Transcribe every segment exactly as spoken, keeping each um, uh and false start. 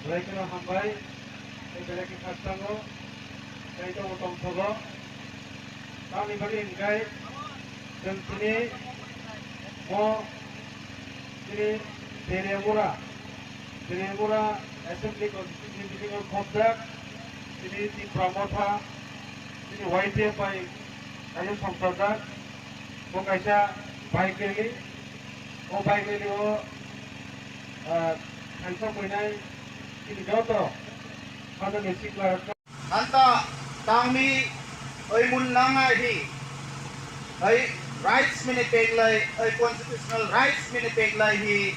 Belai kheno hambai, tei belai khe khakchangno, tei tongo tongthogo. Tamni bagwi hwnkhe chwng tini mo tini Deriamura, Deriamura Assembly Constituency bisingo khopjak tini Tipra Motha, tini Y T F bai kaisa songchajak. Bo kaisa bike rally, o bike rally o, ah, thaisa koinai chini joto hano ni sikla rok. Hanta tangmi oi mun nangai hi, oi rights mini peglai, oi constitutional rights mini peglai hi,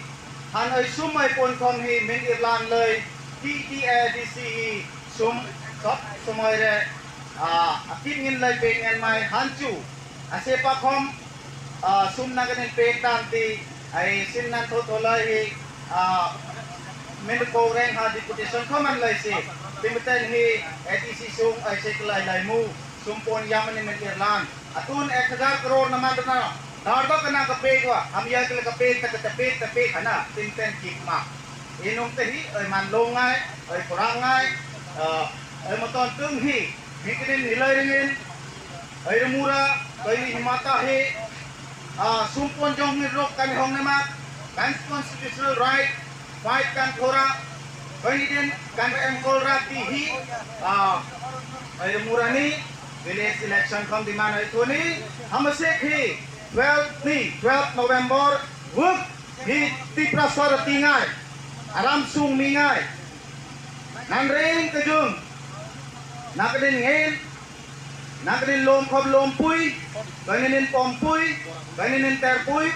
han oi sum oi pon khom hi min irlan loi, T T A D C hi sum sab somoi re, ah, akim ngin lai pek ngen mai hanchu. Ase pakhom, ah, sum naganin pek dan ti, ai sin nan tho tholai hi, ah, min ko reng ha deputation khoman lai si. Timten hi A D C sum ai se klai lai mu, sum pon yamani min irlan. Atun ek hazar crore na man na. Dar do kana ka pek wa, ham ya kle ka pek ta ka pek ta pek hana, timten kik ma. Inung te hi, ai man longai, ai korangai, ah, ai moton tung hi, mikinin hilai ringin, Airumura, kaini himata he, ah, sumpon jong ni rok kani hong nema, kan constitutional right, fight kan thora, kaini din kan enkol rati hi, ah, Airumura ni village election kham demand ai thoni, hamasek hi twelve ni, twelve November, wuk hi Tiprasa rati ngai, aram sung mi ngai, nan reng kejung, nakadin ngin, Nagrin lom khop lom pui, kaininin pom pui, kaininin ter pui,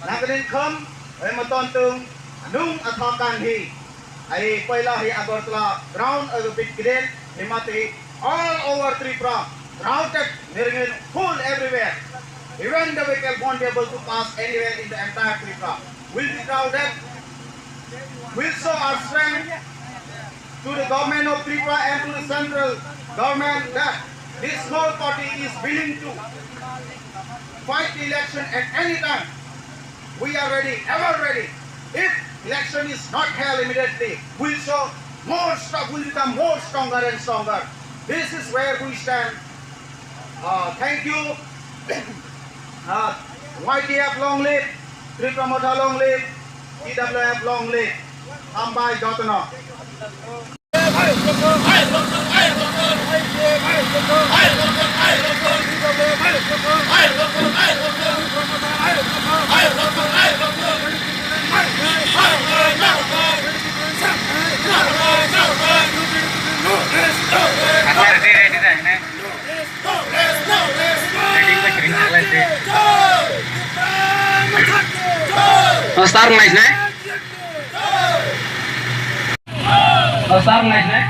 nagrin kham, oi moton tung, nung athakan hi. Ai poila hi Agartala ground oi bit giden, himati all over Tripura, crowded, nirgin full everywhere. Even the vehicle won't be able to pass anywhere in the entire Tripura. Will be crowded. Will show our strength to the government of Tripura and to the central government that this whole party is willing to fight the election at any time. We are ready, ever ready. If election is not held immediately, we'll show more strong, we'll become more stronger and stronger. This is where we stand. Uh, thank you. Uh, Y T F long live, Tripura Motha long live, T W F long live. Hambai jotono. Star nai nai. Star nai nai.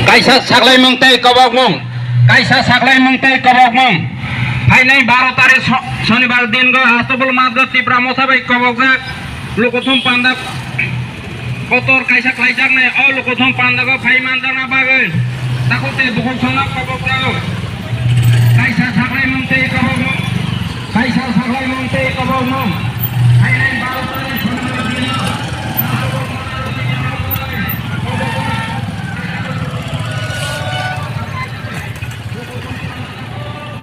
Kaisa saklaimung tei kobokmung. Kaisa saklaimung tei kobokmung. Phainai baro tarik so-, Sonibar dingo Astobul Matgo Tipra Motha bai kobokjak Lukuthum Panda kotor kaisa khlaijaknai. O Lukuthum Pandago phai manjakna bagwi takhuk tei bukhuk songno kobokjago.